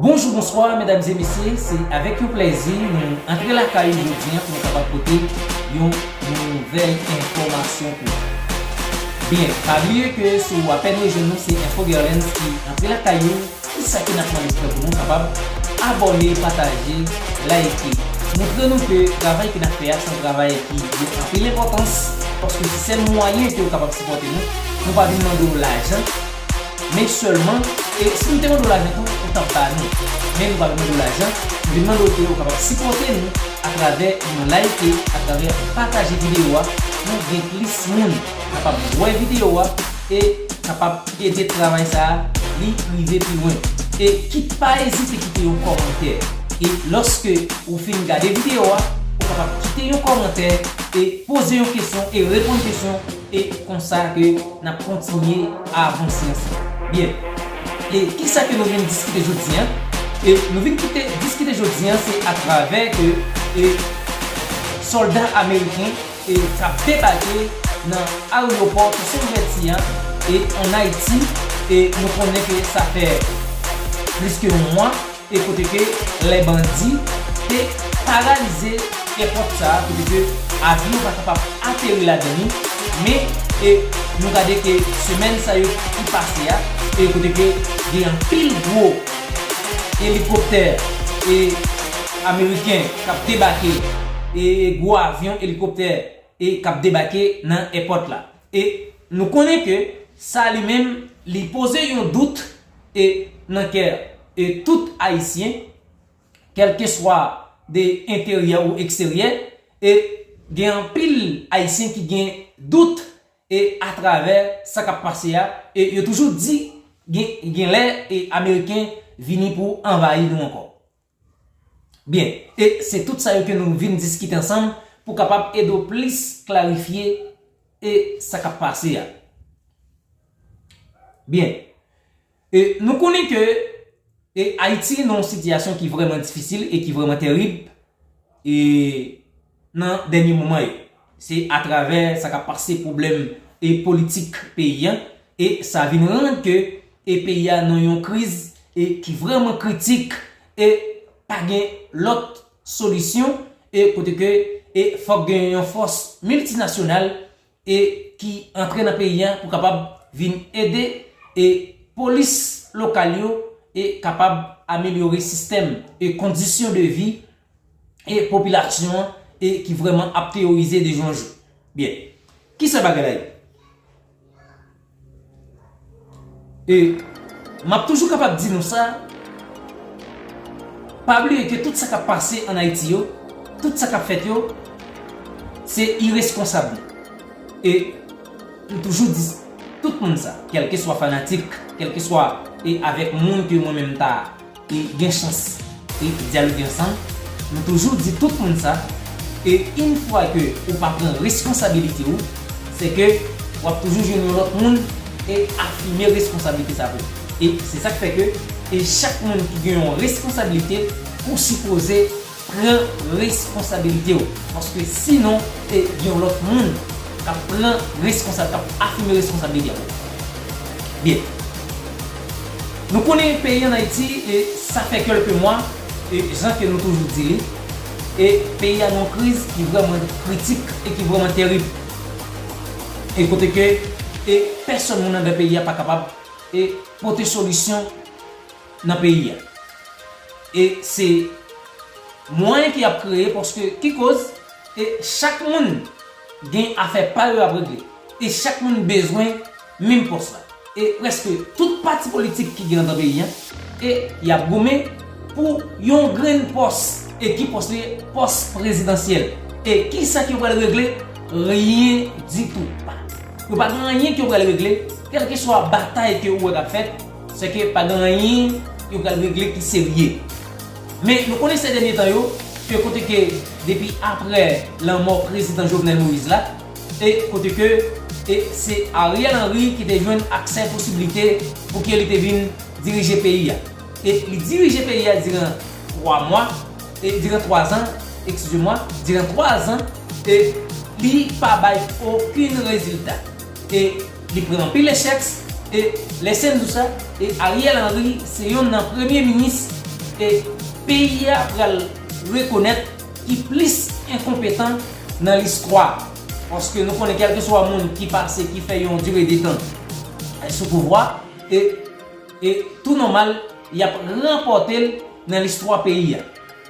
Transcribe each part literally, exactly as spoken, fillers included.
Bonjou, bonswa, medam e mesye, se avèk yon plèzi nou antre lakay ou jodi a pou nou kapab pote yon nouvèl enfòmasyon pou ou. Byen, pa bliye ke si w apèn rejwenn nou, se Info Gerlens ki antre lakay ou. Kisa ke n ap mande pou fè pou nou kapab abòne, pataje, like, montre nou ke travay ke n ap fè a se yon travay ki gen anpil enpòtans, paske se sèl mwayen ke w kapab sipòte nou. Nou pa vin mande w lajan, men sèlman, e si nou te mande w lajan tou, ou t ap ba nou. Men nou pa vin mande w lajan, nou vin mande w ke w kapab sipòte nou atravè yon like e atravè pataje videyo a pou gen plis moun kapab wè videyo a e kapab ede travay sa a li rive pi lwen. E kit pa ezite kite yon kòmantè. E lòske ou fin gade videyo a, ou kapab kite yon kòmantè e poze yon kesyon e reponn kesyon e konsa ke n ap kontinye avanse ansanm. Byen. E kisa ke nou vin diskite jodi a? E nou vin kite, diskite jodi a, se atravè ke e sòlda ameriken e k ap debake nan ayewopò Toussaint Louverture a e ann Ayiti. E nou konnen ke sa fè plis ke yon mwa e kote ke lè bandi te paralize èpòt sa a, kote ke avyon pa kapab ateri ladan li. Men e nou gade ke semèn sa yo ki pase a, e kote ke gen anpil gwo elikoptè e ameriken k ap debake, e gwo avyon elikoptè e k ap debake nan èpòt la. E nou konnen ke sa li menm, li poze yon dout e nan kè e tout Ayisyen, kèlkeswa de enteryè ou eksteryè, e gen anpil Ayisyen ki gen dout e atravè sa k ap pase a, e yo toujou di gen, gen lè e Ameriken vini pou anvayi nou ankò. Byen, e se tout sa yo ke nou vin diskite ansanm pou kapab ede w plis klarifye e sa k ap pase a. Byen, e nou konnen ke e Ayiti nan yon sitiyasyon ki vrèman difisil e ki vrèman terib e nan dènye moman yo. Se atravè sa k ap pase pwoblèm e politik peyi a, e sa vin rann ke e peyi a nan yon kriz e ki vrèman kritik e pa gen lòt solisyon e kote ke e fòk gen yon fòs miltinasyonal e ki antre nan peyi a pou kapab vin ede e polis lokal yo e kapab amelyore sistèm e kondisyon de vi e popilasyon an e ki vrèman ap teyorize de jou an jou. Byen, kisa bagay la ye? E m ap toujou kapab di nou sa, pa bliye ke tout sa k ap pase ann Ayiti yo, tout sa k ap fèt yo, se ireskonsab nou. E m toujou di tout moun sa, kèlkeswa fanatik, kèlkeswa e avèk moun ke mwen menm ta e gen chans e dyaloge ansanm. Nou toujou di tout moun sa, e yon fwa ke ou pa pran responsabilite w, se ke w ap toujou jwenn yon lòt moun e afime responsablite sa pou ou. E se sa k fè ke e chak moun ki gen yon responsablite, ou sipoze pran responsabilite w. Paske sinon, e gen yon lòt moun k ap pran responsab, k ap afime responsablite a pou ou. Byen. Nou konnen peyi ann Ayiti, e sa fè kèlke mwa, e jan ke nou toujou di li, e peyi a nan yon kriz ki vrèman kritik e ki vrèman terib. E kote ke e pèsòn moun anndan peyi a pa kapab e pote solisyon nan peyi a. E se mwayen ki ap kreye, paske ki koz, e chak moun gen afè pa yo ap regle. E chak moun bezwen menm pòs la. E prèske tout pati politik ki gen anndan peyi a, e y ap goumen pou yon grenn pòs. E ki pòs li ye? Pòs prezidansyèl. E kisa ke yo pral regle? Ryen ditou. Yo pa gen anyen ke yo pral regle, kèlkeswa batay ke ou wè k ap fèt, se ke pa gen anyen yo pral regle ki serye. Men nou konnen se dènye tan yo, ke kote ke depi aprè lanmò prezidan Jovenel Moïse la, e kote ke e se Ariel Henry ki te jwenn aksè posiblite pou ke li te vin dirije peyi a. E li dirije peyi a diran twa mwa, e diran twa zan, eskize mwa, diran twa zan, e li pa bay okenn rezilta. E li pran anpil echèk, e lè se m di w sa, e Ariel Henry se yonn nan premye minis e peyi a pral rekonèt ki plis enkonpetan nan listwa. Paske nou konnen kèlkeswa moun ki pase, ki fè yon dire de tan sou pouvwa, e, e tou nòmal, y ap ranpòte l nan listwa peyi a.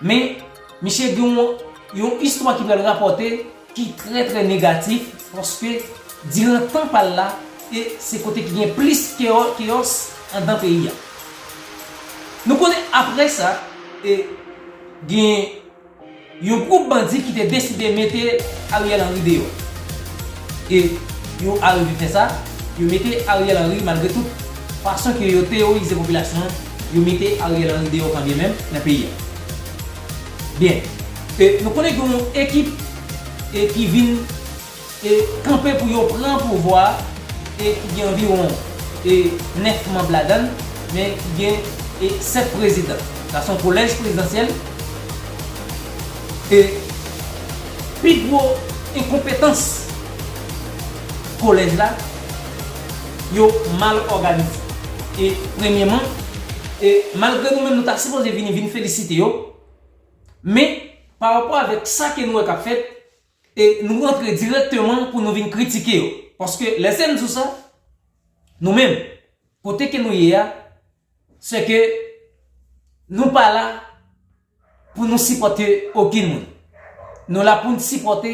Men, misye gen yon, yon istwa ki pral rapòte ki trè, trè negatif, paske diran tan pa l la, e se kote ki gen plis keyo-, keyòs andan peyi a. Nou konnen apre sa, e gen yon gwoup bandi ki te deside mete Ariel Henry deyò. E yo arive fè sa, yo mete Ariel Henry, malgre tout fason ke yo teworize popilasyon an, yo mete Ariel Henry deyò kanmenm nan peyi a. Byen, e nou konnen gen yon ekip, e ki vin, e kanpe pou yo pran pouvwa a, e ki gen anviwon, e nèf manm ladan l, men ki gen, e sèt prezidan. Sa se yon kolèj prezidansyèl. E pi gwo enkonpetans kolèj la, yo mal òganize. E premyèman, e malgre nou menm nou ta sipoze vini, vin felisite yo, men pa rapò avèk sa ke nou wè k ap fèt, e nou rantre dirèkteman pou nou vin kritike yo. Paske lè se n di w sa, nou menm, kote ke nou ye a, se ke nou pa la pou nou sipòte okenn moun. Nou la pou n sipòte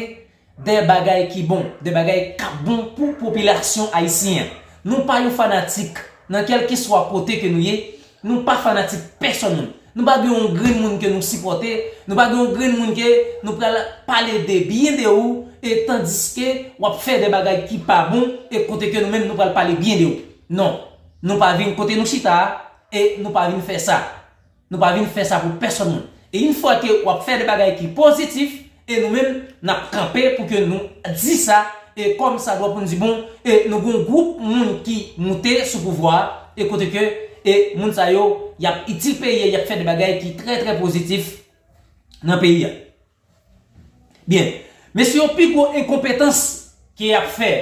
de bagay ki bon, de bagay k ap bon pou popilasyon ayisyen an. Nou pa yon fanatik nan kèlkeswa kote ke nou ye, nou pa fanatik pèsonn moun. Nou pa gen yon grenn moun ke nou sipòte, nou pa gen yon grenn moun ke nou pral pale de byen de ou, e tandiske w ap fè de bagay ki pa bon, e kote ke nou menm nou pral pale byen de ou. Non, nou pa vin kote nou chita a, e nou pa vin fè sa. Nou pa vin fè sa pou pèsonn moun. E yon fwa ke w ap fè de bagay ki pozitif, e nou menm, n ap kanpe pou ke nou di sa, e kòm sa dwa pou n di bon, e nou gon gwoup moun ki moute sou pouvwa a, e kote ke, e moun sa yo, y ap itil peyi a, y ap fè de bagay ki trè, trè pozitif nan peyi a. Byen, mesye yo, pi gwo enkonpetans ke y ap fè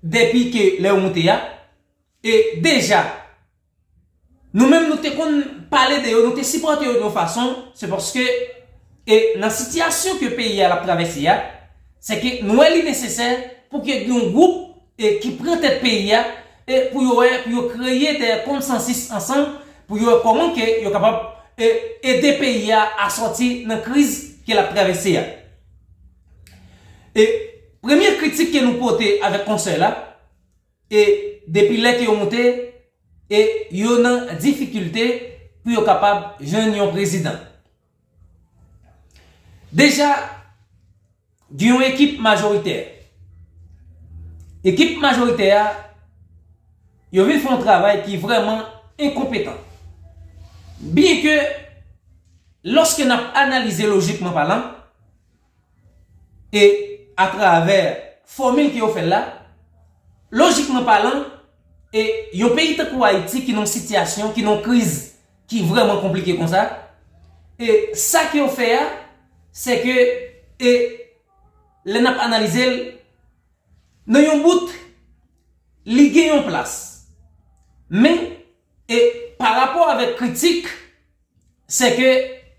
depi ke lè yo moute a, e deja, nou menm nou te konn pale de yo, nou te sipòte yo de yon fason, se paske, e nan sitiyasyon ke peyi a l ap travèse a, se ke nou wè li nesesè pou ke gen yon gwoup, e ki pran tèt peyi a, e pou yo wè, pou yo kreye de konsansis ansanm, pou yo wè kòman ke yo kapab, e, ede peyi a a sòti nan kriz ke l ap travèse a. E premye kritik ke nou pote avèk konsèy la, e depi lè ke yo moute, e yo nan difikilte pou yo kapab jwenn yon prezidan. Deja, gen yon ekip majoritè. Ekip majoritè a, yo vin fè yon travay ki vrèman enkonpetan. Byenke, lòske n ap analize lojikman palan, e atravè fòmil ke yo fè l la, lojikman palan, e yon peyi tankou Ayiti ki nan yon sitiyasyon, ki nan yon kriz ki vrèman konplike konsa, e sa ke yo fè a, se ke, e lè n ap analize l, nan yon bout, li gen yon plas. Men, e pa rapò avèk kritik, se ke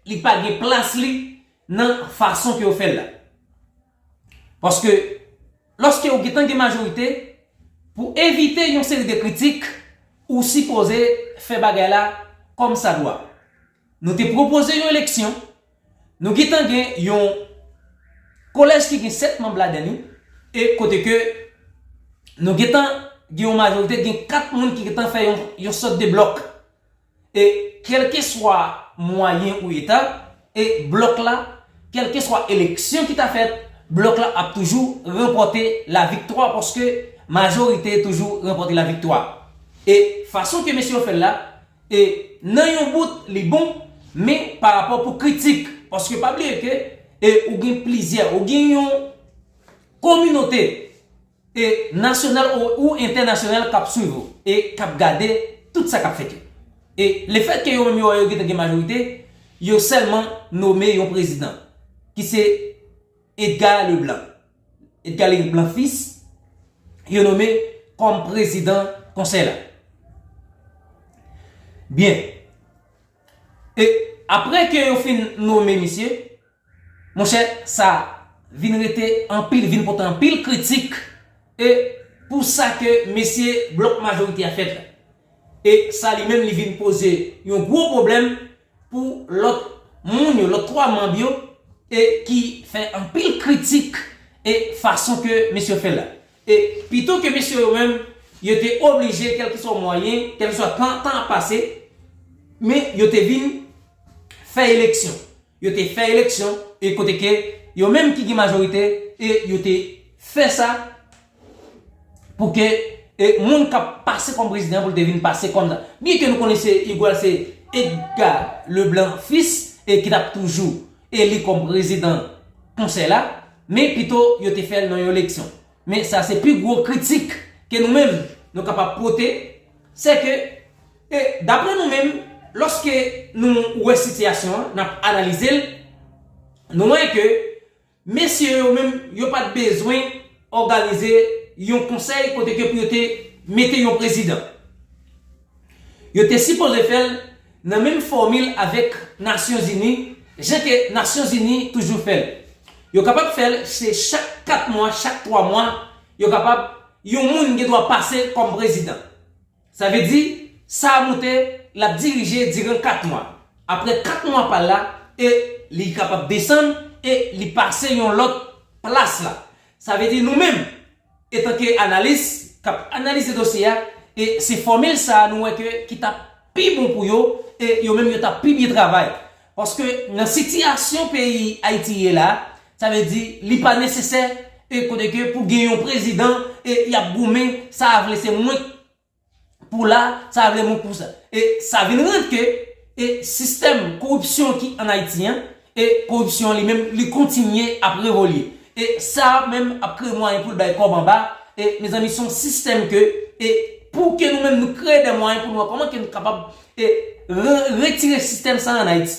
li pa gen plas li nan fason ke yo fè l la. Paske, lòske ou gentan gen majorite, pou evite yon seri de kritik, ou sipoze fè bagay la kòm sa dwa. Nou te pwopoze yon eleksyon, nou gentan gen yon kolèj ki gen sèt manm ladan li, e kote ke nou gentan gen yon majorite, gen kat moun ki gentan fè yon, yon sòt de blòk. E kèlkeswa mwayen ou eta, e blòk la, kèlkeswa eleksyon ki ta fèt, blòk la ap toujou ranpòte laviktwa, paske majorite toujou ranpòte laviktwa. E fason ke mesye yo fè l la, e nan yon bout, li bon, men pa rapò pou kritik, paske pa bliye ke, e ou gen plizyè, ou gen yon kominote, e nasyonal ou, ou entènasyonal k ap swiv ou, e k ap gade tout sa k ap fèt yo. E lefètke yo menm yo wè yo gentan gen majorite, yo sèlman nome yon prezidan, ki se Edgar Leblanc. Edgar Leblanc Fils, yo nome kòm prezidan konsèy la. Byen. E Apre ke yo fin nonmen misye, monchè, sa vin rete anpil, vin pote anpil kritik, e pou sa ke mesye blòk majorite a fèt la. E sa li menm li vin poze yon gwo pwoblèm pou lòt moun yo, lòt twa manm yo, e ki fè anpil kritik e fason ke mesye yo fè l la. E pito ke mesye yo menm, yo te oblije, kèlkeswa mwayen, kèlkeswa tan, tan ap pase, men yo te vin fè eleksyon. Yo te fè eleksyon, e kote ke yo menm ki gen majorite, e yo te fè sa pou ke e moun k ap pase kòm prezidan pou l te vin pase kòm sa. Byen ke nou konnen se Igwal, se Edgar Leblanc Fils, e ki t ap toujou eli kòm prezidan konsèy la, men pito yo te fè l nan yon eleksyon. Men sa se pi gwo kritik ke nou menm nou kapab pote, se ke, e, dapre nou menm, lòske nou wè sitiyasyon an, n ap analize l, nou wè ke mesye yo menm, yo pa t bezwen òganize yon konsèy kote ke pou yo te mete yon prezidan. Yo te sipoze fè l nan menm fòmil avèk Nasyonzini, jan ke Nasyonzini toujou fè l. Yo kapab fè l se chak kat mwa, chak twa mwa, yo kapab, yon moun gen dwa pase kòm prezidan. Sa vle di, sa a moute, l ap dirije diran kat mwa. Apre kat mwa pa l la, e li kapab desann, e li pase yon lòt plas la. Sa vle di nou menm, etanke analis k ap analize dosye a, e se fòmil sa a nou wè ke ki t ap pi bon pou yo, e yo menm yo t ap pi byen travay. Paske nan sitiyasyon peyi Ayiti ye la, sa vle di li pa nesesè, e kote ke pou gen yon prezidan, e y ap goumen, sa a vle se mwen pou la, sa vle mwen pou sa. E sa vin rend ke, e sistèm koripsyon ki ann Ayiti an, e koripsyon li menm, li kontinye ap revolye. E sa menm ap kreye mwayen pou l bay kòb anba. E mezanmi, se yon sistèm ke, e pou ke nou menm nou kreye de mwayen pou nou wè kòman ke nou kapab, e re-, retire sistèm sa ann Ayiti.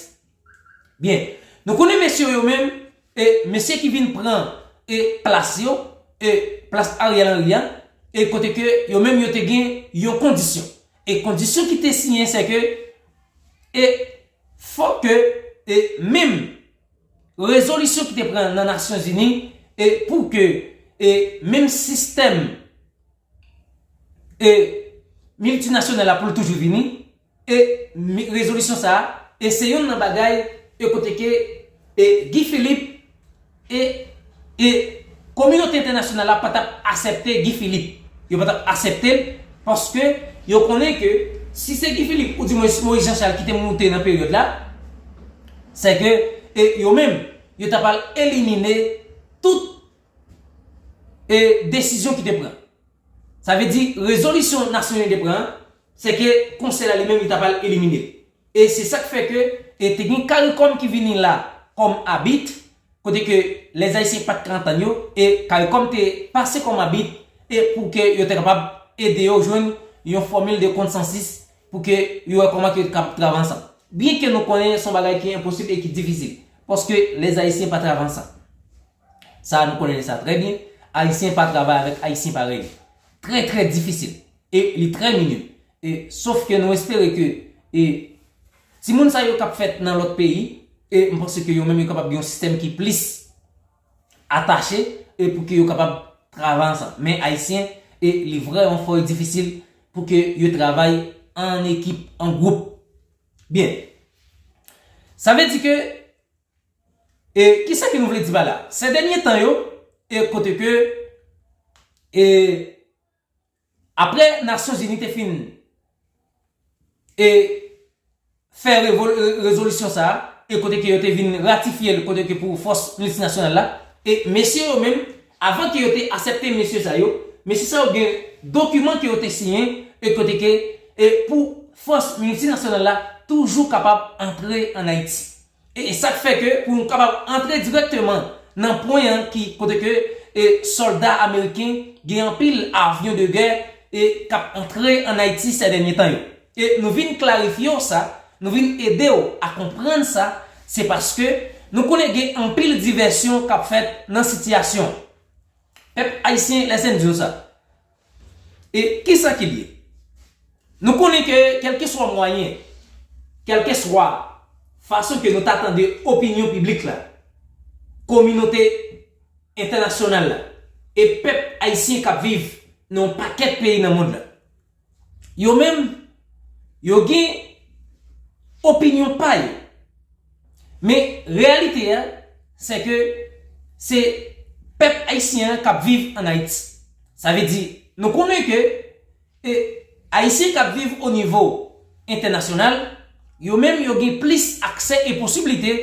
Byen, nou konnen mesye yo menm, e mesye ki vin pran, e plas yo, e plas Ariel Henry a, e kote ke yo menm yo te gen yon kondisyon. E kondisyon ki te siyen, se ke, e fòk ke, e menm rezolisyon ki te pran nan Nasyonzini, e pou ke, e menm sistèm, e miltinasyonal la pou l toujou vini, e mi-, rezolisyon sa a, e se youn nan bagay, e kote ke, e Guy Philippe, e, e kominote entènasyonal la pa t ap aksepte Guy Philippe. Yo pa t ap aksepte l, paske yo konnen ke si se Guy Philippe, oudimwens Moïse Jean Charles ki te moute nan peryòd la, se ke, e yo menm, yo t ap al elimine tout, e desizyon ki te pran. Sa vle di, rezolisyon Nasyonzini te pran an, se ke konsèy la li menm, li t ap al elimine l. E se sa k fè ke, e te gen CARICOM ki vini la kòm abit, kote ke Lèzayisyen pa t ka antann yo, e CARICOM te pase kòm abit, e pou ke yo te kapab ede yo jwenn yon fòmil de konsansis, pou ke yo wè kòman ke yo te kapab travay ansanm. Byen ke nou konnen se yon bagay ki enposib e ki difisil, paske Lèzayisyen pa travay ansanm. Sa a, nou konnen sa trè byen. Ayisyen pa travay avèk Ayisyen parèy li. Trè, trè difisil. E li trè minye. E, sof ke nou espere ke, e, timoun sa yo k ap fèt nan lòt peyi, e m panse ke yo menm yo kapab gen yon sistèm ki plis atache, e pou ke yo kapab travay ansanm. Men Ayisyen, e li vrèman fò e difisil pou ke yo travay an ekip, an gwoup. Byen. Sa vle di ke E kisa ke nou vle di pa la? Sè dènye tan yo, e kote ke, e apre Nasyonzini te fin, e fè revol-, re-, rezolisyon sa a, e kote ke yo te vin ratifye l, kote ke pou fòs miltinasyonal la, e mesye yo menm, avan ke yo te aksepte mesye sa yo, mesye sa yo gen dokiman ke yo te siyen, e kote ke, e pou fòs miltinasyonal la toujou kapab antre ann Ayiti. E, e sa k fè ke pou nou kapab antre dirèkteman nan pwen an ki kote ke, e, sòlda ameriken gen anpil avyon de gè, e, k ap antre ann Ayiti sè dènye tan yo. E nou vin klarifye w sa, nou vin ede w a konprann sa, se paske nou konnen gen anpil divèsyon k ap fèt nan sitiyasyon. Pèp ayisyen, lèse m di nou sa. E kisa ki l ye? Nou konnen ke kèlkeswa mwayen, kèlkeswa fason ke nou ta tande opinyon piblik la, kominote entènasyonal la, e pèp ayisyen k ap viv nan yon pakèt peyi nan mond la. Yo menm, yo gen opinyon pa yo. Men reyalite a, se ke se pèp ayisyen an k ap viv ann Ayiti. Sa vle di, nou konnen ke e Ayisyen k ap viv o nivo entènasyonal, yo menm yo gen plis aksè e posiblite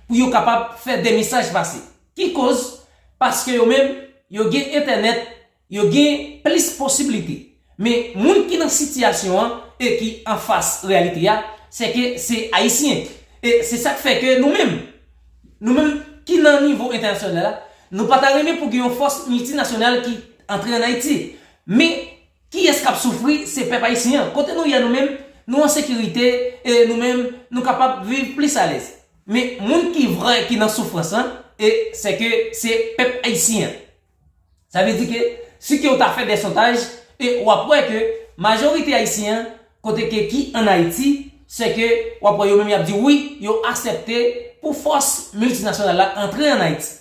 pou yo kapab fè de mesaj pase. Ki koz? Paske yo menm, yo gen entènèt, yo gen plis posiblite. Men moun ki nan sitiyasyon an e ki anfas reyalite a, se ke se Ayisyen. E se sa k fè ke nou menm, nou menm ki nan nivo entènasyonal la, nou pa ta renmen pou gen yon fòs miltinasyonal ki antre ann Ayiti. Men kiyès k ap soufri? Se pèp ayisyen an. Kote nou ye a nou menm, nou an sekirite, e nou menm, nou kapab viv plis alèz. Men moun ki vrè ki nan soufrans lan, e se ke se pèp ayisyen an. Sa vle di ke si ke w ta fè de sondaj, e w ap wè ke majorite ayisyen an, kote ke ki ann Ayiti, se ke w ap wè yo menm y ap di wi, yo aksepte pou fòs miltinasyonal la antre ann Ayiti.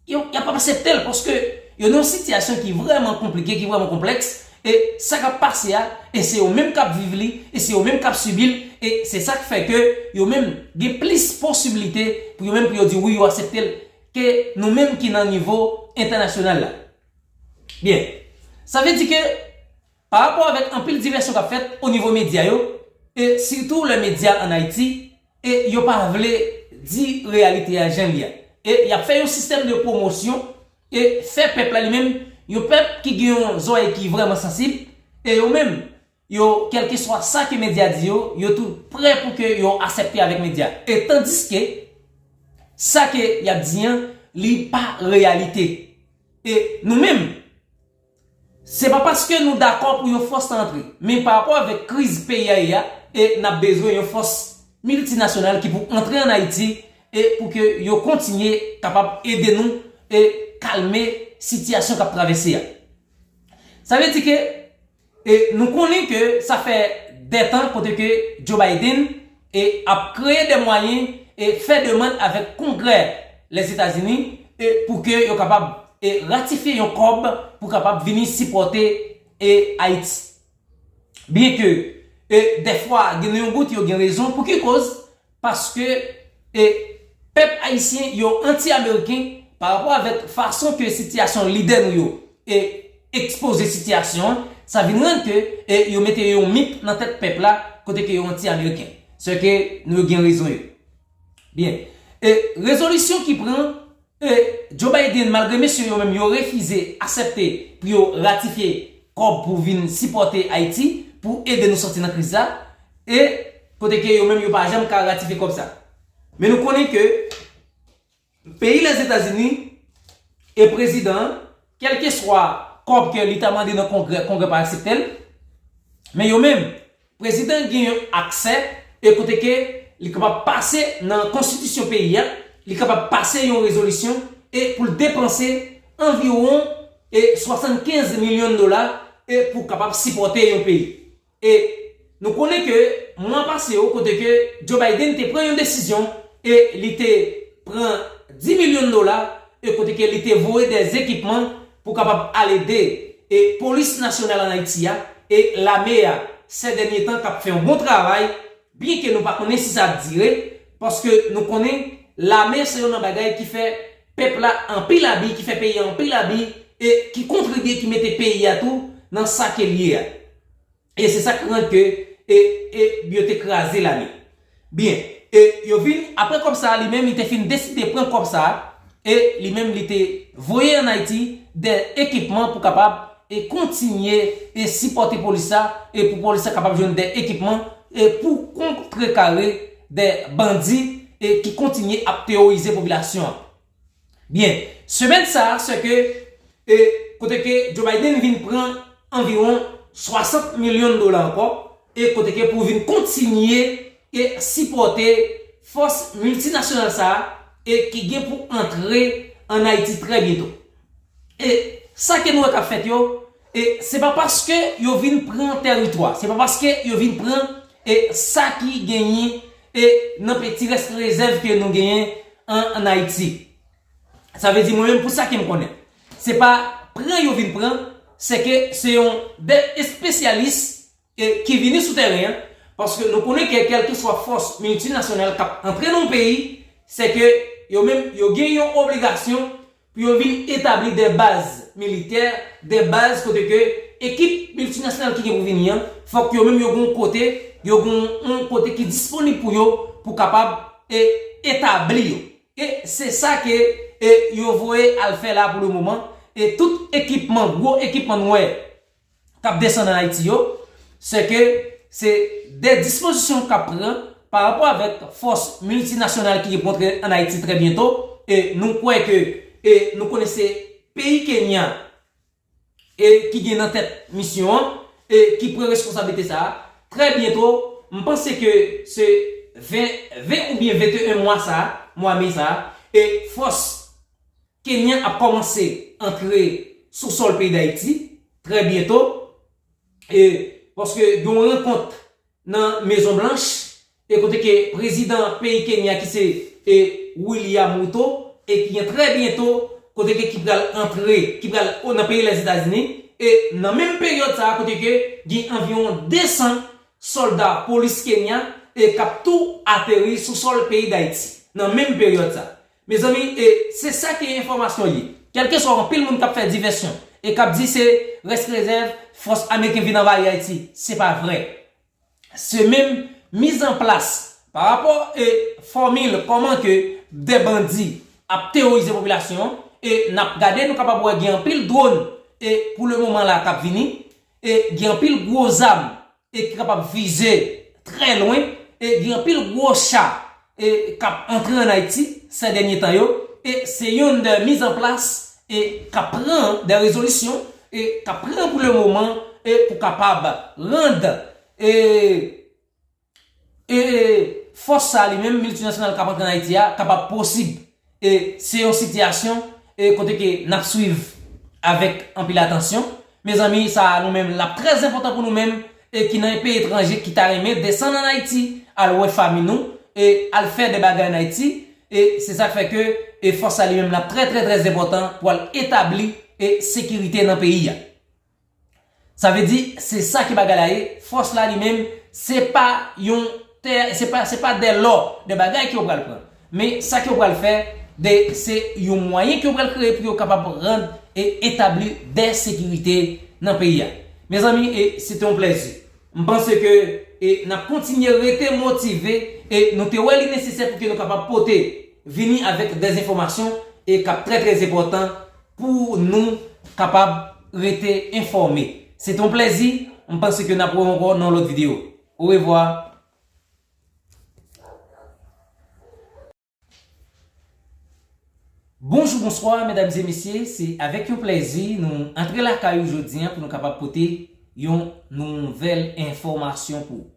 Yo, y ap aksepte l paske yo nan yon sitiyasyon ki vrèman konplike, ki vrèman konplèks, e sa k ap pase a, e se yo menm k ap viv li, e se yo menm k ap sibi l, e se sa k fè ke yo menm gen plis posiblite pou yo menm pou yo di wi, yo aksepte l, ke nou menm ki nan nivo entènasyonal la. Byen, sa vle di ke pa rapò avèk anpil divèsyon k ap fèt o nivo medya yo, e sitou lè medya ann Ayiti, e yo pa vle di reyalite a jan l ye a. E y ap fè yon sistèm de pwomosyon e fè pèp la li menm, yon pèp ki gen yon zòrèy ki vrèman sansib, e yo menm, yo, kèlkeswa sa ke medya di yo, yo tou prè pou ke yo aksepte avèk medya. E tandiske sa ke y ap di an, li pa reyalite. E nou menm, se pa paske nou dakò pou yon fòs ta antre, men pa rapò avèk kriz peyi a ye a, e n ap bezwen yon fòs miltinasyonal ki pou antre ann Ayiti e pou ke yo kontinye kapab ede nou e kalme sitiyasyon k ap travèse a. Sa vle di ke e nou konnen ke sa fè de tan kote ke Joe Biden e ap kreye de mwayen e fè demann avèk Kongrè Lèzetazini e pou ke yo kapab e ratifye yon kòb pou kapab vini sipòte e Ayiti. Byen ke e dèfwa gen yon bout yo gen rezon, pou ki koz? Paske e pèp ayisyen yo anti-ameriken pa rapò avèk fason ke sitiyasyon lidè nou yo e ekspoze sitiyasyon an, sa vin rann ke e yo mete yon mit nan tèt pèp la kote ke yo anti-ameriken. Se ke nou gen rezon yo. Byen. E rezolisyon ki pran, e Joe Biden, malgre mesye yo menm yo refize aksepte pou yo ratifye kòb pou vin sipòte Ayiti, pou ede nou sòti nan kriz la, e kote ke yo menm yo pa janm ka ratifye kòb sa. Men nou konnen ke peyi Lèzetazini e prezidan an, kèlkeswa kòb ke li ta mande nan Kongrè, Kongrè pa aksepte l. Men yo menm, prezidan gen yon aksè e kote ke li kapab pase nan konstitisyon peyi a, li kapab pase yon rezolisyon e pou l depanse anviwon e swasannkenz milyon dola e pou kapab sipòte yon peyi. E nou konnen ke mwa pase yo, kote ke Joe Biden te pran yon desizyon e li te pran dis milyon dola e kote ke li te voye de ekipman pou kapab al ede e polis nasyonal ann Ayiti a e lame a, se dènye tan k ap fè yon bon travay, byen ke nou pa konnen si sa ap dire, paske nou konnen lame se youn nan bagay ki fè pèp la anpil abi, ki fè peyi a anpil abi e ki kontribye, ki mete peyi a tou nan sa ke l ye a. E se sa k rann ke e, e yo te kraze lame. Byen, e yo vin, apre kòb sa a, li menm li te fin deside pran kòb sa a, e li menm li te voye ann Ayiti de ekipman pou kapab e kontinye e sipòte polis la, e pou polis la kapab jwenn de ekipman e pou kontrekare de bandi e ki kontinye ap teworize popilasyon an. Byen, semèn sa a, se ke e kote ke Joe Biden vin pran anviwon swasant milyon dola ankò, e kote ke pou vin kontinye e sipòte fòs miltinasyonal sa a, e ki gen pou antre ann Ayiti trè byento. E sa ke nou wè k ap fèt yo, e se pa paske yo vin pran tèritwa, se pa paske yo vin pran e sa ki genyen e nan pe ti rès rezèv ke nou genyen an, an Ayiti. Sa vle di mwen menm pou sa ke m konnen. Se pa pran yo vin pran, se ke se yon de espesyalis e ki vini sou tèren an, paske nou konnen ke kèlkeswa fòs miltinasyonal k ap antre nan yon peyi, se ke yo menm yo gen yon obligasyon pou yo vin etabli de baz militè, de baz kote ke ekip miltinasyonal ki gen pou vini an, fòk yo menm yo gen yon kote, yo gen yon kote ki disponib pou yo, pou kapab e, etabli yo. E se sa ke e, yo voye al fè la pou le moman. E tout ekipman, gwo ekipman nou wè k ap desann an Ayiti yo, se ke se de dispozisyon k ap pran pa rapò avèk fòs miltinasyonal ki gen pou antre an Ayiti trè byento. E nou kwè ke e nou konnen se peyi Kenya e ki gen nan tèt misyon an e ki pran responsablite sa a. Trè byento, m panse ke se ven, ven oubyen venteyen mwa sa a, mwa me sa a, e fòs kenyan ap kòmanse antre sou sòl peyi Dayiti trè byento, e paske gen yon rankont nan Mezon Blanch, e kote ke prezidan peyi Kenya ki se e William Ruto, e ki gen trè byento kote ke ki pral antre, ki pral o- nan peyi Lèzetazini, e nan menm peryòd sa a kote ke gen anviwon desan sòlda polis Kenya e k ap tou ateri sou sòl peyi Dayiti nan menm peryòd sa. Mezanmi, e se sa ke enfòmasyon ye. Kèlkeswa anpil moun k ap fè divèsyon e k ap di se rès rezèv fòs ameriken vin anvayi Ayiti, se pa vrè. Se menm mizanplas pa rapò e fòmil kòman ke de bandi ap teworize popilasyon an, e n ap gade, nou kapab wè gen anpil dwòn e pou le moman la k ap vini, e gen anpil gwo zam e ki kapab vize trè lwen, e gen anpil gwo cha e k ap antre an Ayiti sè dènye tan yo, e se youn de mizanplas e k ap pran de rezolisyon e k ap pran pou le moman e pou kapab rann e e fòs sa li menm miltinasyonal k ap antre an Ayiti a kapab posib. E se yon sitiyasyon e kote ke n ap swiv avèk anpil atansyon. Mezanmi, sa a nou menm l ap trè enpòtan pou nou menm e ki nan peyi etranje ki ta renmen desann an Ayiti al wè fanmi nou e al fè de bagay an Ayiti. E se sa k fè ke e fòs sa li menm l ap trè trè trè enpòtan pou al etabli e sekirite nan peyi a. Sa vle di, se sa ki bagay la ye. Fòs la li menm, se pa yon tè, se pa, se pa de lò, de bagay ke yo pral pran. Men sa ke yo pral fè, de, se yon mwayen ke yo pral kreye pou yo kapab rann e etabli de sekirite nan peyi a. Mezanmi, e se te yon plèzi. M panse ke e n ap kontinye rete motive e nou te wè li nesesè pou ke nou kapab pote, vini avèk de enfòmasyon e k ap trè trè enpòtan pou nou kapab rete enfòme. Se te yon plèzi. M panse ke n ap wè ankò nan yon lòt videyo. Orevwa. Bonjou, bonswa, medam e mesye. Se avèk yon plèzi nou antre lakay ou jodi a pou nou kapab pote yon nouvèl enfòmasyon pou ou.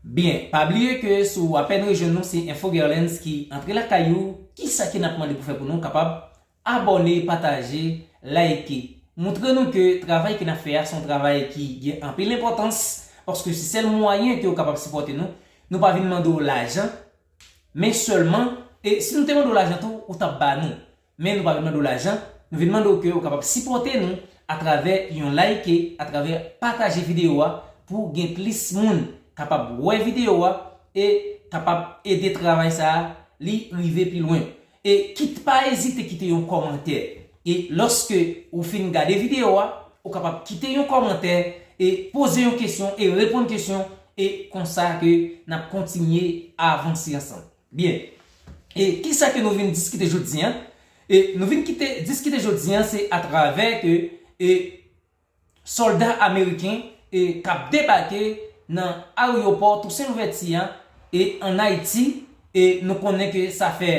Byen, pa bliye ke si w apèn rejwenn nou, se Info Guerlands ki antre lakay ou. Kisa ke n ap mande pou fè pou nou? Kapab abòne, pataje, like. Montre nou ke travay ke n ap fè a se yon travay ki gen anpil enpòtans, paske se sèl mwayen ke w kapab sipòte nou. Nou pa vin mande w lajan, men sèlman, e si nou te mande w lajan tou, ou t ap ba nou. Men nou pa vin mande w lajan, nou vin mande w ke w kapab sipòte nou atravè yon like, atravè pataje videyo a pou gen plis moun kapab wè videyo a e kapab ede travay sa a li rive pi lwen. E kit pa ezite kite yon kòmantè. E lòske ou fin gade videyo a, ou kapab kite yon kòmantè e poze yon kesyon e reponn kesyon e konsa ke n ap kontinye avanse ansanm. Byen. E kisa ke nou vin diskite jodi a? E nou vin kite, diskite jodi a, se atravè ke e sòlda ameriken e k ap debake nan aryopò Tousen Louvèti a e ann Ayiti. E nou konnen ke sa fè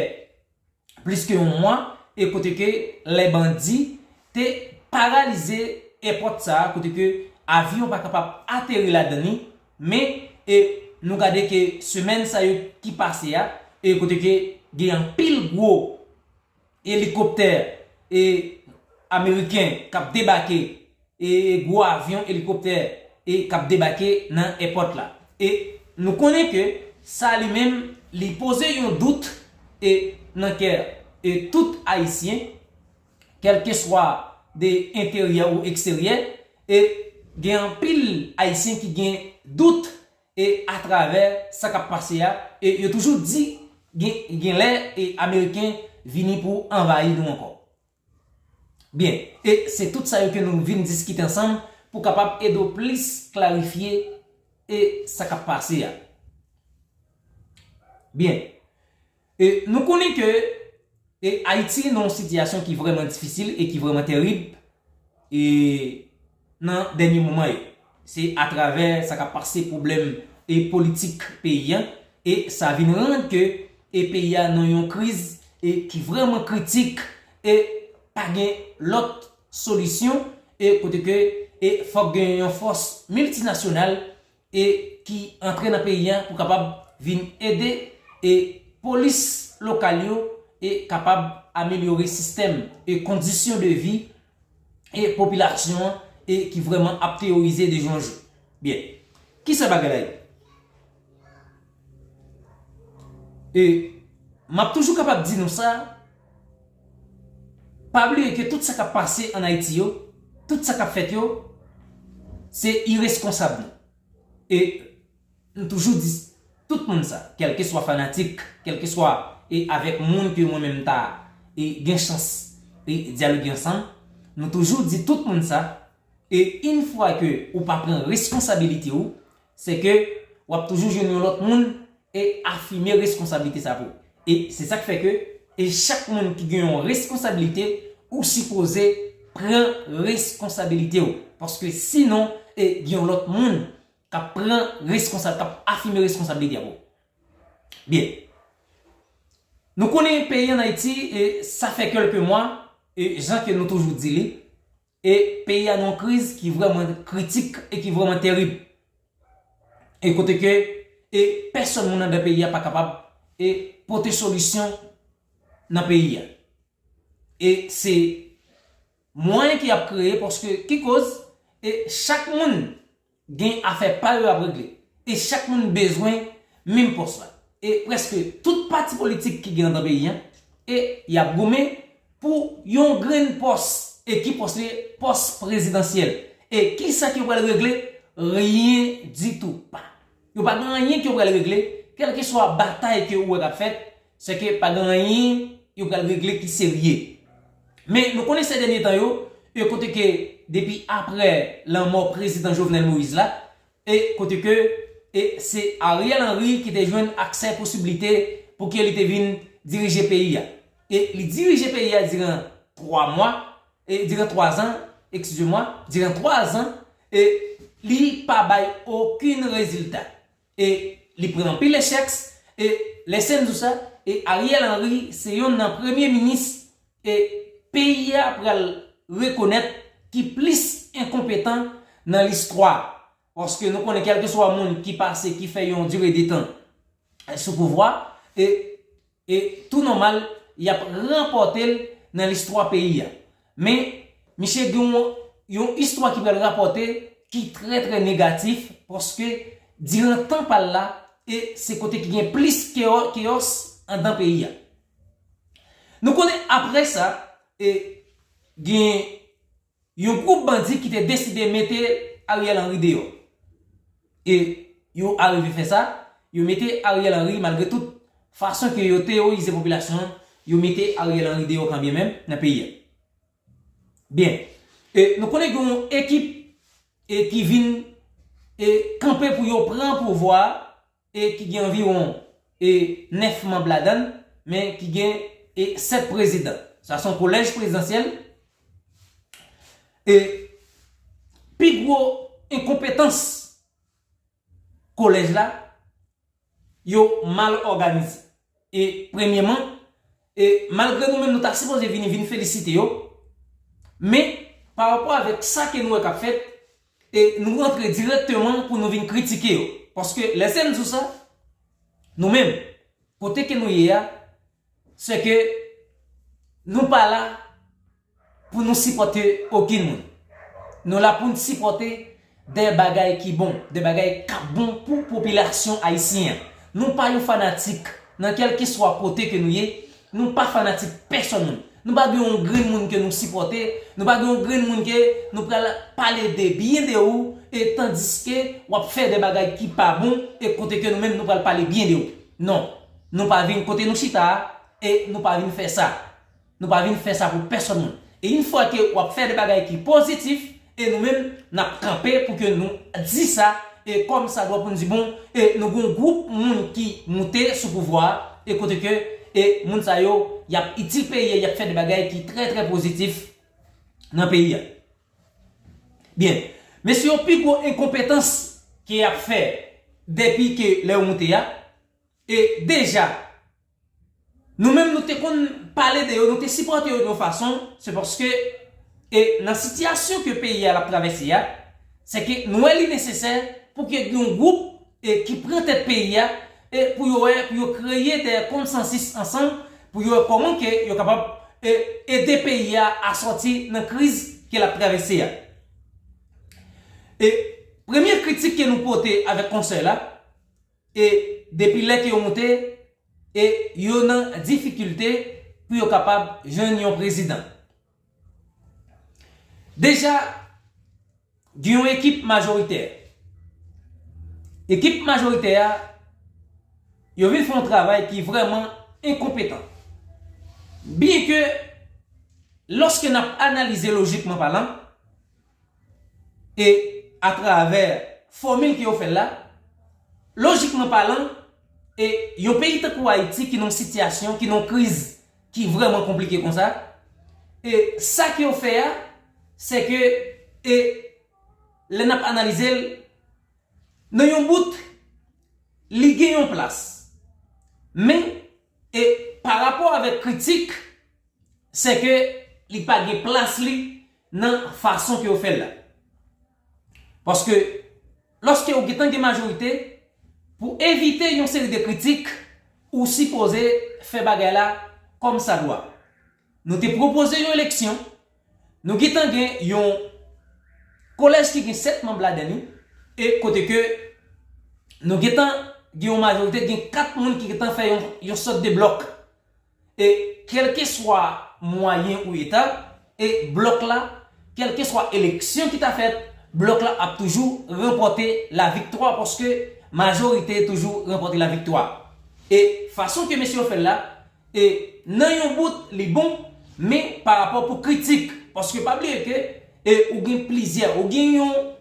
plis ke yon mwa e kote ke lè bandi te paralize èpòt sa a, kote ke avyon pa kapab ateri ladan li. Men e nou gade ke semèn sa yo ki pase a, e kote ke gen anpil gwo elikoptè e ameriken k ap debake, e gwo avyon elikoptè e k ap debake nan èpòt la. E nou konnen ke Sa li menm, li poze yon dout e nan kè e tout Ayisyen, kèlkeswa de enteryè ou eksteryè, e gen anpil Ayisyen ki gen dout e atravè sa k ap pase a, e yo toujou di gen, gen lè e Ameriken vini pou anvayi nou ankò. Byen, e se tout sa yo ke nou vin diskite ansanm pou kapab ede w plis klarifye e sa k ap pase a. Byen, e nou konnen ke e Ayiti nan yon sitiyasyon ki vrèman difisil e ki vrèman tèrib e nan dènye moman yo. Se atravè sa k ap pase pwoblèm e politik peyi a, e sa vin rann ke e peyi a nan yon kriz e ki vrèman kritik e pa gen lòt solisyon e kote ke e fòk gen yon fòs miltinasyonal e ki antre nan peyi a pou kapab vin ede e polis lokal yo e kapab amelyore sistèm e kondisyon de vi e popilasyon an e ki vrèman ap teyorize de jou an jou. Byen, kisa bagay la ye? E m ap toujou kapab di nou sa, pa bliye ke tout sa k ap pase ann Ayiti yo, tout sa k ap fèt yo, se ireskonsab nou. E m toujou di tout moun sa, kèlkeswa fanatik, kèlkeswa e avèk moun ke mwen menm ta e gen chans e dyaloge ansanm, nou toujou di tout moun sa, e yon fwa ke ou pa pran responsabilite ou, se ke w ap toujou jwenn yon lòt moun e afime responsablite sa pou ou. E se sa k fè ke e chak moun ki gen yon responsablite, ou sipoze pran responsablite ou. Paske sinon, e gen yon lòt moun k ap pran responsa-, k ap afime responsablite a pou ou. Byen. Nou konnen peyi ann Ayiti, e sa fè kèlke mwa, e jan ke nou toujou di li, e peyi a nan yon kriz ki vrèman kritik e ki vrèman tèrib. E kote ke e pèsòn moun anndan peyi a pa kapab e pote solisyon nan peyi a. E se mwayen ki ap kreye, paske ki koz e chak moun gen afè pa yo ap regle. E chak moun bezwen menm pòs la. E prèske tout pati politik ki gen anndan peyi a, e y ap goumen pou yon grenn pòs, e ki pòs li? Pòs prezidansyèl. E kisa ke yo pral regle? Ryen ditou pa. Yo pa gen anyen ke yo pral regle, kèlkeswa batay ke ou wè k ap fèt, se ke pa gen anyen yo pral regle ki serye. Men nou konnen se dènye tan yo, e kote ke depi aprè lanmò prezidan Jovenel Moïse la, e kote ke e se Ariel Henry ki te jwenn aksè posiblite pou ke li te vin dirije peyi a. E li dirije peyi a diran twa mwa, e diran twa zan, excusez-moi, diran twa zan, e li pa bay okenn rezilta. E li pran anpil echèk, e lè se m di w sa, e Ariel Henry se yonn nan premye minis e peyi a pral rekonèt ki plis enkonpetan nan listwa. Paske nou konnen kèlkeswa moun ki pase, ki fè yon dire de tan sou pouvwa, e e tou nòmal, y ap rapòte l nan listwa peyi a. Men, misye gen yon, yon istwa ki pral rapòte ki trè, trè negatif, paske diran tan pa l la, e se kote ki gen plis keyo-, keyòs anndan peyi a. Nou konnen apre sa, e gen yon gwoup bandi ki te deside mete Ariel Henry deyò. E yo arive fè sa, yo mete Ariel Henry, malgre tout fason ke yo teyorize popilasyon an, yo mete Ariel Henry deyò kanmenm nan peyi a. Byen. E nou konnen gen yon ekip e ki vin e kanpe pou yo pran pouvwa a, e ki gen anviwon e nèf manm ladan l, men ki gen e sèt prezidan. Sa se yon kolèj prezidansyèl. E pi gwo enkonpetans kolèj la, yo mal òganize. E premyeman, e malgre nou menm nou ta sipoze vini, vin felisite yo, men pa rapò avèk sa ke nou wè k ap fèt, e nou rantre dirèkteman pou nou vin kritike yo. Paske lè se m di w sa, nou menm, kote ke nou ye a, se ke nou pa la pou nou sipòte okenn moun. Nou la pou n sipòte de bagay ki bon, de bagay k ap bon pou popilasyon ayisyen an. Nou pa yon fanatik nan kèlkeswa kote ke nou ye. Nou pa fanatik pèsonn moun. Nou pa gen yon grenn moun ke nou sipòte. Nou pa gen yon grenn moun ke nou pral pale de byen de ou, e tandiske w ap fè de bagay ki pa bon, e kote ke nou menm nou pral pale byen de ou. Non. Nou pa vin kote nou chita a, e nou pa vin fè sa. Nou pa vin fè sa pou pèsonn moun. E yon fwa ke w ap fè de bagay ki pozitif, e nou menm, n ap kanpe pou ke nou di sa, e kòm sa dwa pou n di bon, e nou gon gwoup moun ki moute sou pouvwa a, e kote ke, e moun sa yo, y ap itil peyi a, y ap fè de bagay ki trè, trè pozitif nan peyi a. Byen, mesye yo pi gwo enkonpetans ke y ap fè depi ke lè yo moute a, e deja, nou menm nou te konn pale de yo, nou te sipòte yo de yon fason, se paske, e nan sitiyasyon ke peyi a l ap travèse a, se ke nou wè li nesesè pou ke gen yon gwoup, e ki pran tèt peyi a, e pou yo wè, pou yo kreye de konsansis ansanm, pou yo wè kòman ke yo kapab, e, ede peyi a a sòti nan kriz ke l ap travèse a. E premye kritik ke nou pote avèk konsèy la, e depi lè ke yo moute, e yo nan difikilte pou yo kapab jwenn yon prezidan. Deja, gen yon ekip majoritè. Ekip majoritè a, yo vin fè yon travay ki vrèman enkonpetan. Byenke, lòske n ap analize lojikman palan, e atravè fòmil ke yo fè l la, lojikman palan, e yon peyi tankou Ayiti ki nan yon sitiyasyon, ki nan yon kriz ki vrèman konplike konsa, e sa ke yo fè a, se ke, e lè n ap analize l, nan yon bout, li gen yon plas. Men, e pa rapò avèk kritik, se ke li pa gen plas li nan fason ke yo fè l la. Paske, lòske ou gentan gen majorite, pou evite yon seri de kritik, ou sipoze fè bagay la kòm sa dwa. Nou te pwopoze yon eleksyon, nou gentan gen yon kolèj ki gen sèt manm ladan li, e kote ke nou gentan gen yon majorite, gen kat moun ki gentan fè yon, yon sòt de blòk. E kèlkeswa mwayen ou eta, e blòk la, kèlkeswa eleksyon ki ta fèt, blòk la ap toujou ranpòte laviktwa, paske majorite toujou ranpòte laviktwa. E fason ke mesye yo fè l la, e nan yon bout, li bon, men pa rapò pou kritik, paske pa bliye ke, e ou gen plizyè, ou gen yon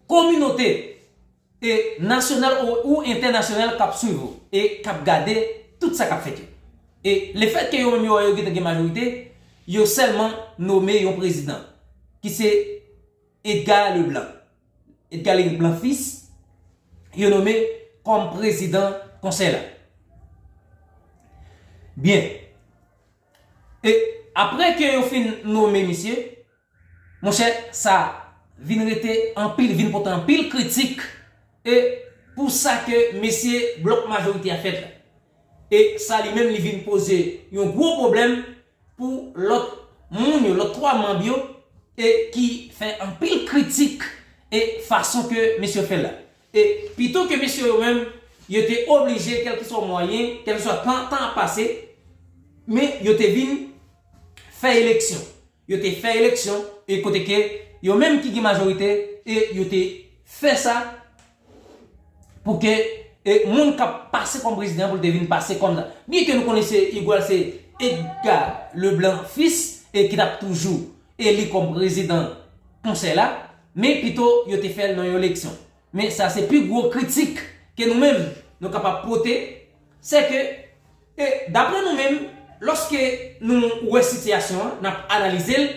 kominote, e nasyonal ou, ou entènasyonal k ap swiv ou, e k ap gade tout sa k ap fèt yo. E lefètke yo menm yo wè yo gentan gen majorite, yo sèlman nome yon prezidan, ki se Edgar Leblanc. Edgar Leblanc Fils, yo nome kòm prezidan konsèy la. Byen. E apre ke yo fin nome misye, monchè, sa vin rete anpil, vin pote anpil kritik, e pou sa ke mesye blòk majorite a fèt la. E sa li menm li vin poze yon gwo pwoblèm pou lòt moun yo, lòt twa manm yo, e ki fè anpil kritik e fason ke mesye yo fè l la. E pito ke mesye yo menm, yo te oblije, kèlkeswa mwayen, kèlkeswa tan, tan ap pase, men yo te vin fè eleksyon. Yo te fè eleksyon, e kote ke yo menm ki gen majorite, e yo te fè sa pou ke, e moun k ap pase kòm prezidan pou l te vin pase kòm sa. Byenke nou konnen se Igwal, se Edgar Leblanc Fils, e ki t ap toujou eli kòm prezidan konsèy la, men pito yo te fè l nan yon eleksyon. Men sa se pi gwo kritik ke nou menm nou kapab pote, se ke, e, dapre nou menm, lòske nou wè sitiyasyon an, n ap analize l,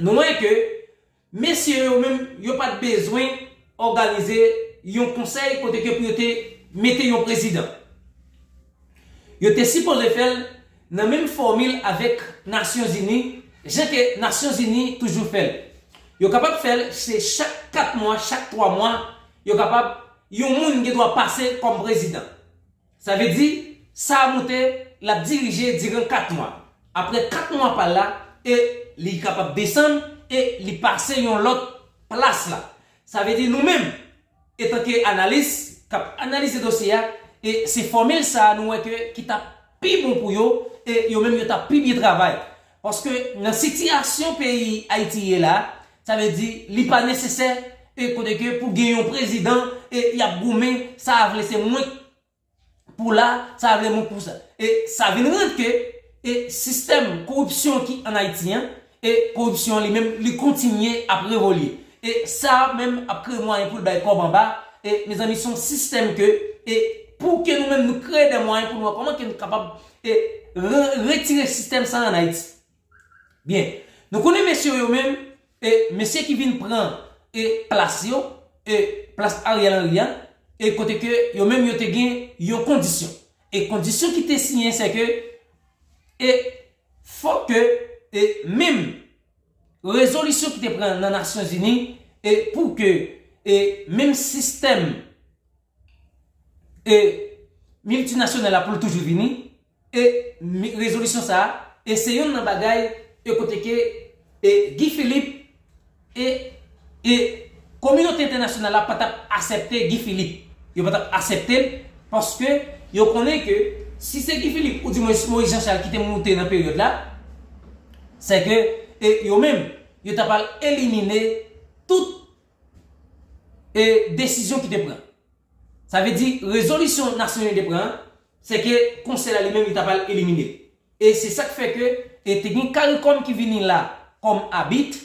nou wè ke mesye yo menm, yo pa t bezwen òganize yon konsèy kote ke pou yo te mete yon prezidan. Yo te sipoze fè l nan menm fòmil avèk Nasyonzini, jan ke Nasyonzini toujou fè l. Yo kapab fè l se chak kat mwa, chak twa mwa, yo kapab, yon moun gen dwa pase kòm prezidan. Sa vle di, sa a moute, l ap dirije diran kat mwa. Apre kat mwa pa l la, e li kapab desann, e li pase yon lòt plas la. Sa vle di nou menm, etanke analis k ap analize dosye a, E se fòmil sa a nou wè ke ki t ap pi bon pou yo, e yo menm yo t ap pi byen travay. Paske nan sitiyasyon peyi Ayiti ye la, sa vle di li pa nesesè, e kote ke pou gen yon prezidan, e y ap goumen, sa a vle se mwen pou la, sa vle mwen pou sa. E sa vin rend ke e sistèm koripsyon ki ann Ayiti an, e koripsyon li menm, li kontinye ap revolye. E sa menm ap kreye mwayen pou l bay kòb anba. E mezanmi, se yon sistèm ke, e pou ke nou menm nou kreye de mwayen pou nou wè kòman ke nou kapab e re- retire sistèm sa ann Ayiti. Byen, nou konnen mesye yo menm, e mesye ki vin pran e plas yo, e plas Ariel Henry a, e kote ke yo menm yo te gen yon kondisyon. E kondisyon ki te siyen se ke e fòk ke e menm rezolisyon ki te pran nan Nasyonzini, e pou ke e menm sistèm e miltinasyonal la pou l toujou vini, e mi- rezolisyon sa a, e se youn nan bagay e kote ke e Guy Philippe e e kominote entènasyonal la pa t ap aksepte Guy Philippe. Yo pa t ap aksepte l paske yo konnen ke si se Guy Philippe ou di mwen Moïse Jean Charles ki te moute nan peryòd la, se ke e yo menm yo t ap al elimine tout e desizyon ki te pran. Sa vle di rezolisyon Nasyonzini te pran, se ke konsèy la li menm li t ap al elimine. E se sa k fè ke e te gen CARICOM ki vini la kòm abit,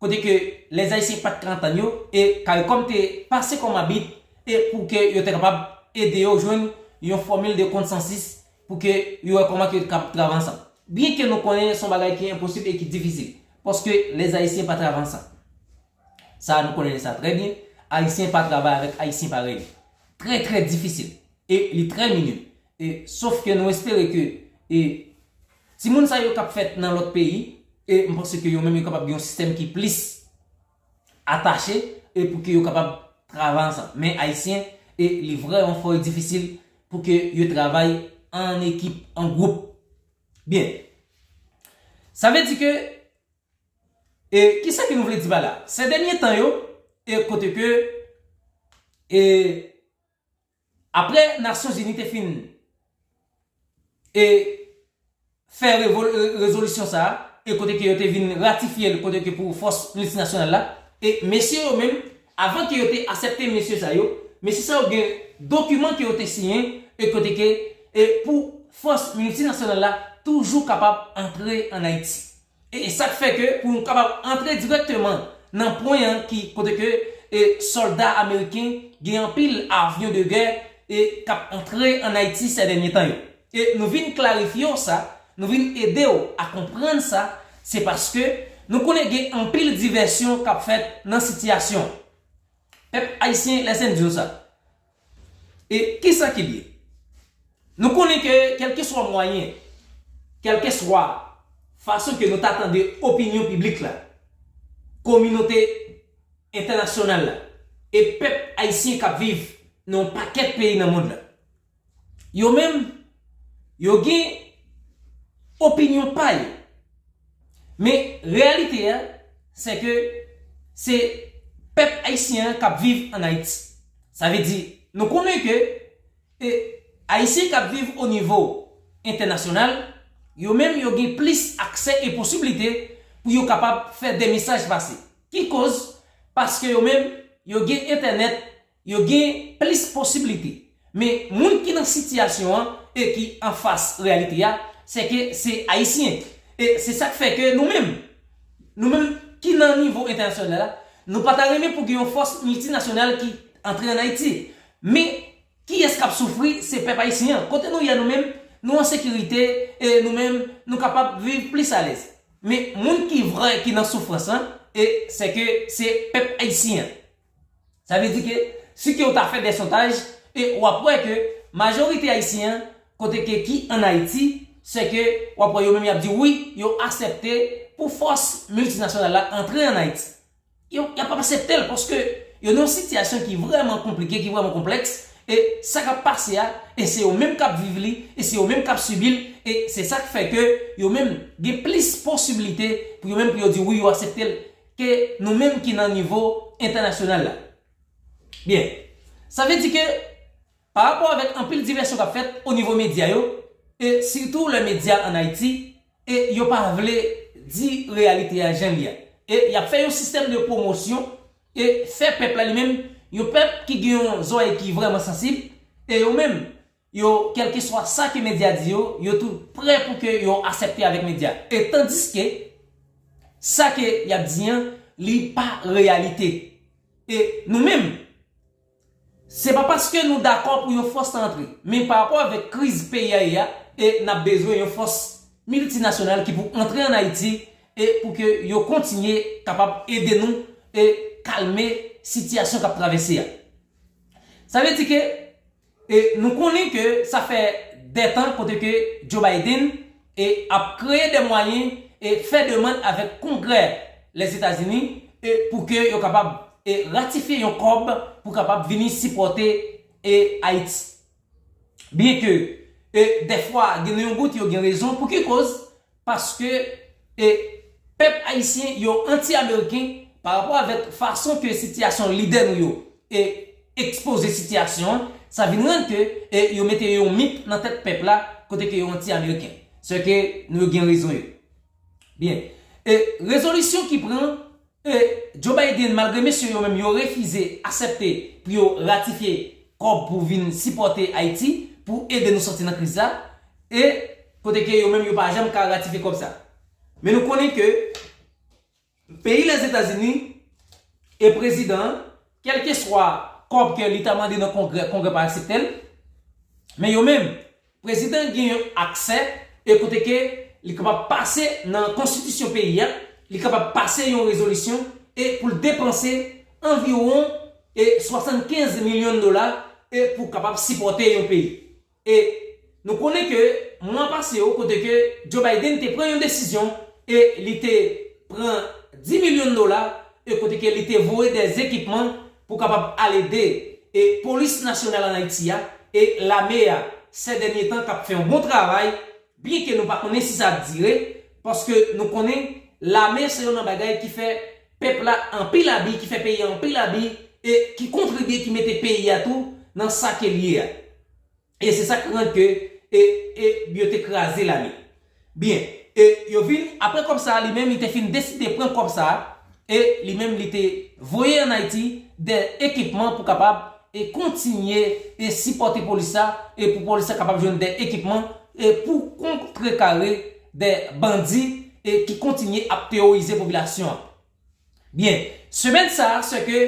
kote ke Lèzayisyen pa t ka antann yo, e CARICOM te pase kòm abit, e pou ke yo te kapab ede yo jwenn yon fòmil de konsansis pou ke yo wè kòman ke yo te kapab travay ansanm. Byen ke nou konnen se yon bagay ki enposib e ki difisil, paske Lèzayisyen pa travay ansanm. Sa a nou konnen sa trè byen, Ayisyen pa travay avèk Ayisyen parèy li. Trè, trè difisil. E li trè minye. E sof ke nou espere ke e timoun sa yo k ap fèt nan lòt peyi, e m panse ke yo menm yo kapab gen yon sistèm ki plis atache, e pou ke yo kapab travay ansanm. Men Ayisyen, e li vrèman fò e difisil pou ke yo travay an ekip, an gwoup. Byen. Sa vle di ke e kisa ke nou vle di pa la? Se dènye tan yo, e kote ke e apre Nasyonzini te fin e fè revol- e rezolisyon sa a, e kote ke yo te vin ratifye l, kote ke pou fòs miltinasyonal la, e mesye yo menm, avan ke yo te aksepte mesye sa yo, mesye sa yo gen dokiman ke yo te siyen, e kote ke e pou fòs miltinasyonal la toujou kapab antre ann Ayiti. E sa k fè ke pou nou kapab antre dirèkteman nan pwen an ki kote ke e sòlda ameriken gen anpil avyon de gè e k ap antre ann Ayiti se dènye tan yo. E nou vin klarifye w sa, nou vin ede w a konprann sa, se paske nou konnen gen anpil divèsyon k ap fèt nan sitiyasyon. Pèp ayisyen, lèse m di w sa. E kisa ki l ye? Nou konnen ke kèlkeswa mwayen, kèlkeswa fason ke nou ta tande opinyon piblik la, kominote entènasyonal la, e pèp ayisyen k ap viv nan yon pakèt peyi nan mond la, yo menm, yo gen opinyon pa yo. Men reyalite a, se ke se pèp ayisyen an k ap viv ann Ayiti. Sa vle di, nou konnen ke e, ayisyen k ap viv o nivo entènasyonal, yo menm yo gen plis aksè e posiblite pou yo kapab fè de mesaj pase. Ki koz? Paske yo menm, yo gen entènèt, yo gen plis posiblite. Men moun ki nan sitiyasyon an e ki anfas reyalite a, se ke se ayisyen. E se sa k fè ke nou menm, nou menm ki nan nivo entènasyonal la, nou pa ta renmen pou gen yon fòs miltinasyonal ki antre ann Ayiti. Men kiyès k ap soufri? Se pèp ayisyen an. Kote nou ye a nou menm, nou an sekirite, e nou menm, nou kapab viv plis alèz. Men moun ki vrè ki nan soufrans lan, e se ke se pèp ayisyen an. Sa vle di ke si ke w ta fè de sondaj, e w ap wè ke majorite ayisyen an, kote ke ki ann Ayiti, se ke w ap wè yo menm y ap di wi, yo aksepte pou fòs miltinasyonal la antre ann Ayiti. Yo, y ap aksepte l paske yo nan yon sitiyasyon ki vrèman konplike, ki vrèman konplèks, e sa k ap pase a, e se yo menm k ap viv li, e se yo menm k ap sibi l, e se sa k fè ke yo menm gen plis posiblite pou yo menm pou yo di wi, yo aksepte l, ke nou menm ki nan nivo entènasyonal la. Byen, sa vle di ke Pa rapò avèk anpil divèsyon k ap fèt o nivo medya yo, e sitou lè medya ann Ayiti, e yo pa vle di reyalite a jan li ye. E y ap fè yon sistèm de pwomosyon e fè pèp la li menm, yon pèp ki gen yon zòrèy ki vrèman sansib, e yo menm, yo, kèlkeswa sa ke medya di yo, yo tou prè pou ke yo aksepte avèk medya. E tandiske sa ke y ap di an, li pa reyalite. E nou menm, se pa paske nou dakò pou yon fòs ta antre, men pa rapò avèk kriz peyi a ye a, e n ap bezwen yon fòs miltinasyonal ki pou antre ann Ayiti e pou ke yo kontinye kapab ede nou e kalme sitiyasyon k ap travèse a. Sa vle di ke e nou konnen ke sa fè dè tan kote ke Joe Biden e ap kreye dè mwayen e fè demann avèk Kongrè Lèzetazini e pou ke yo kapab e ratifye yon kòb pou kapab vini sipòte e Ayiti. Byen ke e dèfwa gen yon bout yo gen rezon, pou ki koz? Paske e pèp ayisyen yo anti-ameriken pa rapò avèk fason ke sitiyasyon lidè nou yo e ekspoze sitiyasyon an, sa vin rann ke e yo mete yon mit nan tèt pèp la kote ke yo anti-ameriken. Se ke nou yo gen rezon yo. Byen, e rezolisyon ki pran e Joe Biden, malgre mesye yo menm yo refize aksepte pou yo ratifye kòb pou vin sipòte Ayiti, pou ede nou sòti nan kriz la, e kote ke yo menm yo pa janm ka ratifye kòb sa. Men nou konnen ke peyi Lèzetazini e prezidan an, kèlkeswa kòb ke li ta mande nan Kongrè, Kongrè pa aksepte l, men yo menm, prezidan gen yon aksè e kote ke li kapab pase nan konstitisyon peyi a, li kapab pase yon rezolisyon e pou l depanse anviwon e swasannkenz milyon dola e pou kapab sipòte yon peyi. E nou konnen ke mwa pase yo, kote ke Joe Biden te pran yon desizyon e li te pran dis milyon dola e kote ke li te voye dè ekipman pou kapab al ede e polis nasyonal ann Ayiti a e lame a, sè dènye tan k ap fè yon bon travay, byen ke nou pa konnen si sa ap dire, paske nou konnen lame se youn nan bagay ki fè pèp la anpil abi, ki fè peyi a anpil abi, e ki kontribye, ki mete peyi a tou nan sa ke l ye a. E se sa k rann ke e, e yo te kraze lame. Byen, e yo vin, apre kòb sa a, li menm, li te fin deside pran kòb sa a, e li menm, li te voye ann Ayiti dè ekipman pou kapab e kontinye e sipòte polis la, e pou polis la kapab jwenn dè ekipman, e pou kontrekare dè bandi e ki kontinye ap teworize popilasyon an. Byen, semèn sa a, se ke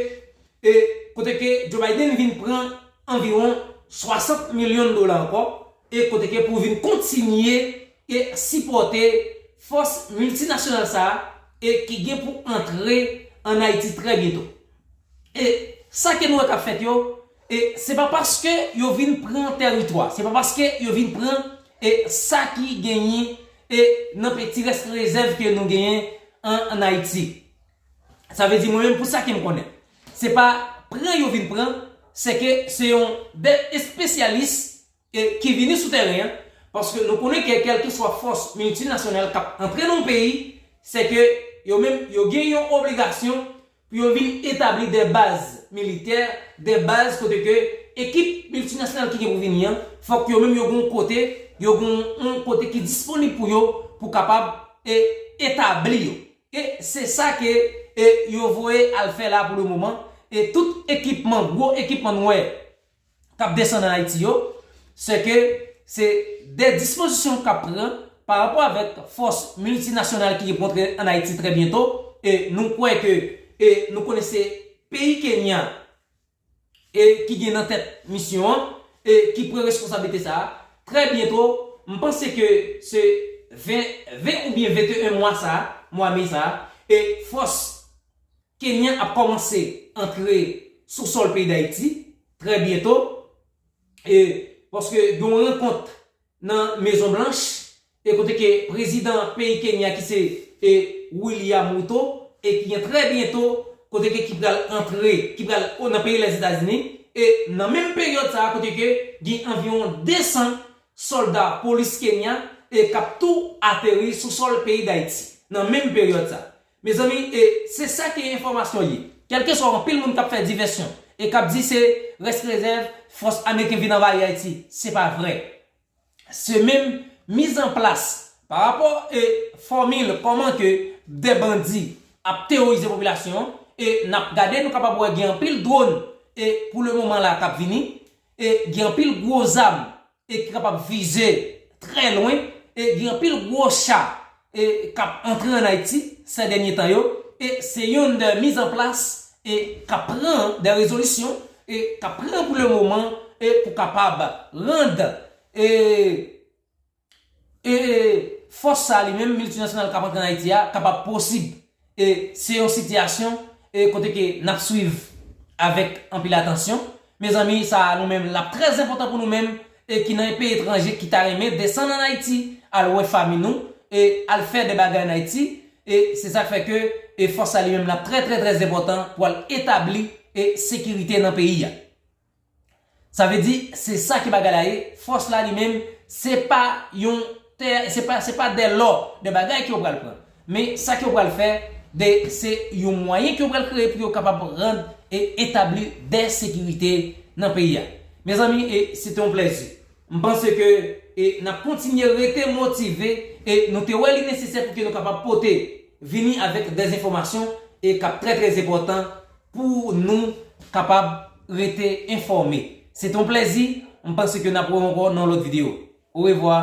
e kote ke Joe Biden vin pran anviwon swasant milyon dola ankò, e kote ke pou vin kontinye e sipòte fòs miltinasyonal sa a, e ki gen pou antre ann Ayiti trè byento. E sa ke nou wè k ap fèt yo, e se pa paske yo vin pran tèritwa, se pa paske yo vin pran e sa ki genyen e nan pe-, ti rès rezèv ke nou genyen an, ann Ayiti. Sa vle di mwen menm pou sa ke m konnen. Se pa pran yo vin pran, se ke se yon dè espesyalis e ki vini sou tèren an, paske nou konnen ke kèlkeswa fòs miltinasyonal k ap antre nan yon peyi, se ke yo menm yo gen yon obligasyon pou yo vin etabli dè baz militè, dè baz kote ke ekip miltinasyonal ki gen pou vini an, fòk yo menm yo gen yon kote, yo gen yon kote ki disponib pou yo, pou kapab e etabli yo. E se sa ke e yo voye al fè la pou le moman. E tout ekipman, gwo ekipman nou wè k ap desann ann Ayiti yo, se ke se dè dispozisyon k ap pran pa rapò avèk fòs miltinasyonal ki gen pou antre ann Ayiti trè byento. E nou kwè ke, e nou konnen se peyi Kenya e ki gen nan tèt misyon an, e ki pran responsablite sa a. Trè byento, m panse ke se ven, ven oubyen venteyen mwa sa a, mwa me sa a, e fòs kenyan ap kòmanse antre sou sòl peyi Dayiti, trè byento, e paske gen yon rankont nan Mezon Blanch, e kote ke prezidan peyi Kenya ki se, e, William Ruto, e ki gen trè byento, kote ke ki pral antre, ki pral o-, nan peyi Lèzetazini, e nan menm peryòd sa a, kote ke gen anviwon de san sòlda polis Kenya, e k ap tou ateri sou sòl peyi Dayiti, nan menm peryòd sa a. Mezanmi, e se sa ke enfòmasyon ye. Kèlkeswa anpil moun k ap fè divèsyon, e k ap di se rès rezèv fòs ameriken vin anvayi Ayiti. Se pa vre. Se menm mizanplas pa rapò e fòmil kòman ke de bandi ap teworize popilasyon an, e n ap gade, nou kapab wè gen anpil dwòn e pou le moman la k ap vini, e gen anpil gwo zam e ki kapab vize trè lwen, e gen anpil gwo cha e k ap antre ann Ayiti sè dènye tan yo, e se youn de mizanplas e k ap pran de rezolisyon e k ap pran pou le moman e pou kapab rann e e fòs sa li menm miltinasyonal k ap antre ann Ayiti a kapab posib. E se yon sitiyasyon e kote ke n ap swiv avèk anpil atansyon. Mezanmi, sa a nou menm l ap trè enpòtan pou nou menm e ki nan peyi etranje ki ta renmen desann ann Ayiti, al wè fanmi nou e al fè de bagay ann Ayiti. E se sa k fè ke e fòs sa li menm l ap trè trè trè enpòtan pou al etabli e sekirite nan peyi a. Sa vle di, se sa ki bagay la ye. Fòs la li menm, se pa yon tè, se pa, se pa de lò, de bagay ke yo pral pran. Men sa ke yo pral fè, de, se yon mwayen ke yo pral kreye pou yo kapab rann e etabli de sekirite nan peyi a. Mezanmi, e se te yon plèzi. M panse ke e n ap kontinye rete motive e nou te wè li nesesè pou ke nou kapab pote, vini avèk de enfòmasyon e k ap trè trè enpòtan pou nou kapab rete enfòme. Se te yon plèzi, m panse ke n ap wè ankò nan lòt videyo. Orevwa.